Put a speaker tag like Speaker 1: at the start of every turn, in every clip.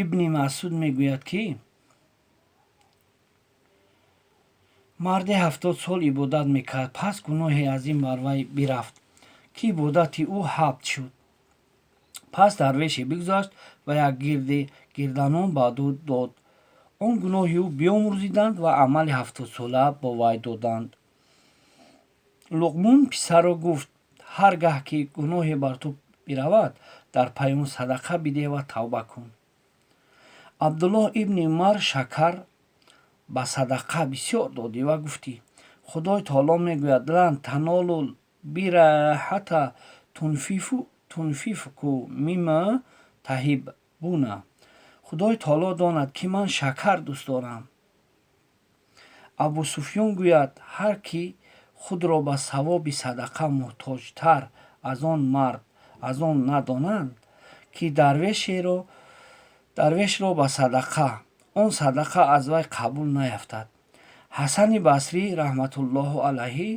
Speaker 1: Ибни Масъуд мегӯяд, ки марде 70 сол ибодат мекард, пас гуноҳе азим бар вай бирафт, ки ибодати ӯ ҳабт шуд. Пас дарвеше бигузашт ва як гирди гирданон ба ӯ дод. Он гуноҳи ӯ биомӯрзиданд ва амали 70-сола бо вай доданд. Луқмон писарро гуфт: ҳар гаҳ ки гуноҳе бар ту биравад, дар пайи он садақа бидеҳ ва тавба кун. Абдуллоҳ ибни Умар шакар ба садақа бисёр додӣ ва гуфтӣ: Худои таоло мегӯяд: лан танолул бирра ҳатта тунфиқу мимма таҳиббуна. Худои таоло донад, ки ман шакар дӯст дорам. Абусуфён гӯяд: ҳар ки худро ба савоби садақа муҳтоҷтар аз он мард аз он надонад, ки дарвешро ба садақа, он садақа аз вай қабул наяфтад. Ҳасани Басрӣ раҳматуллоҳу алайҳи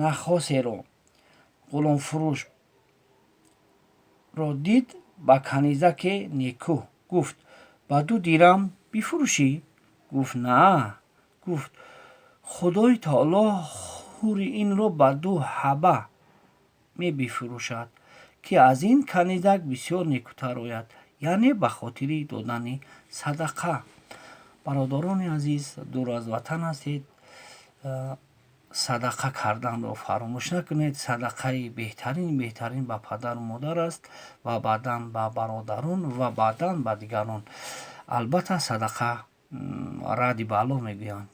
Speaker 1: наххосеро, ғуломфурӯшро дид ба канизаке некӯ. Гуфт: ба 2 дирам бифурӯшӣ? Гуфт: на. Гуфт: Худои таоло ҳури инро ба 2 ҳаба мебифурӯшад, ки аз ин канизак бисёр некӯтар ояд, яъне ба хотири додани садақа. Бародарони азиз, дур аз ватан ҳастед, садақа карданро фаромӯш накунед. Садақаи беҳтарин ба падару модар аст ва баъдан ба бародарон ва баъдан ба дигарон. Албатта садақа радди бало мегӯянд.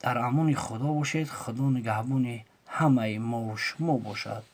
Speaker 1: Дар амони Худо бошед. Худо нигаҳбони ҳамаи мову шумо бошад.